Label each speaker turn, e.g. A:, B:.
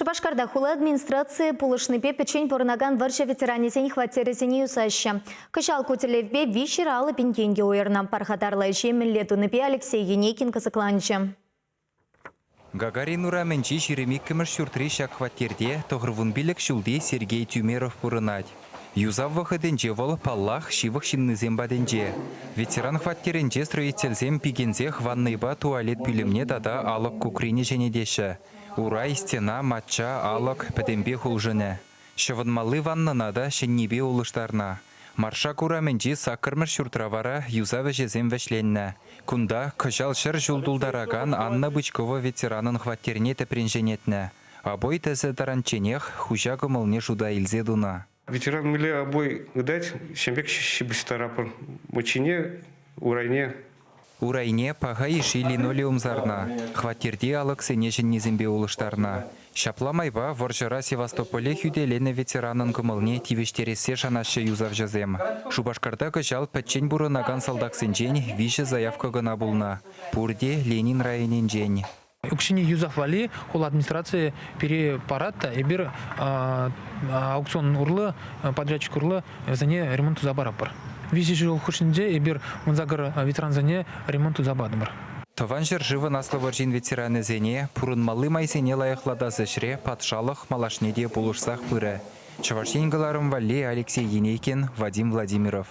A: Шупашкарта хула администрацийӗ пулӑшнипе пӗччен пурӑнакан вӑрҫӑ ветеранӗсен хваттерӗсене юсаҫҫӗ. Кӑҫал ку тӗллевпе 350 пин тенкӗ уйӑрнӑ. Пархатарлӑ ӗҫе мӗнле тунипе Алексей Енейкин кӑсӑкланчӗ.
B: Гагарин урамӗнчи 22-мӗш ҫуртри ҫак хваттерте 95 ҫулти Сергей Тюмеров пурӑнать. Юсав вӑхӑтӗнче вӑл, паллах, ҫывӑх ҫыннисем патӗнче. Ветеран хваттерӗнче строительсем пикенсех ваннӑйпа туалет пӳлӗмне тата алӑк кукрине ҫӗнетеҫҫӗ. Урай, стена, мачча, алӑк, пӗтӗмпех улшӑнӗ. Ҫӑвӑнмалли ваннӑна та ҫӗннипе улӑштарнӑ. Маршак урамӗнчи саккӑрмӗш ҫуртра вара юсав ӗҫӗсем вӗҫленнӗ. Кунта кӑҫал 100 ҫул тултаракан Анна Бычкова ветеранӑн хваттерне тӗпрен ҫӗнетнӗ. Обой тӗсӗ таранчченех хуҫа кӑмӑлне шута илсе тунӑ.
C: Ветеран мӗнле обой ыйтать, ҫавӑн пек ҫыпӑҫтаратпӑр мучине, урайне.
B: Урайне паха йышши линолеум сарнӑ, хваттерти алӑксене ҫӗннисемпе улӑштарнӑ. Ҫапла майпа вӑрҫӑра Севастополе хӳтӗленӗ ветеранӑн кӑмӑлне тивӗҫтерессе шанаҫҫӗ юсавҫӑсем. Шупашкарта кӑҫал пӗччен пурӑнакан салтаксенчен виҫӗ заявка кӑна пулнӑ. Пурте Ленин районӗнчен.
D: Укҫине юсав валли хула администрацийӗ пире парать та эпир аукцион урлӑ, подрядчик урлӑ вӗсене ремонт туса паратпӑр. Виҫӗ ҫул хушшинче эпир 18 ветерансене ремонт туса патӑмӑр.
B: Тӑван ҫӗршывӑн Аслӑ вӑрҫин ветеранӗсене пурӑнмалли майсене лайӑхлатас ӗҫре патшалӑх малашне те пулӑшсах пырӗ. Чӑваш Ен кӑларӑм валли Алексей Енейкин, Вадим Владимиров.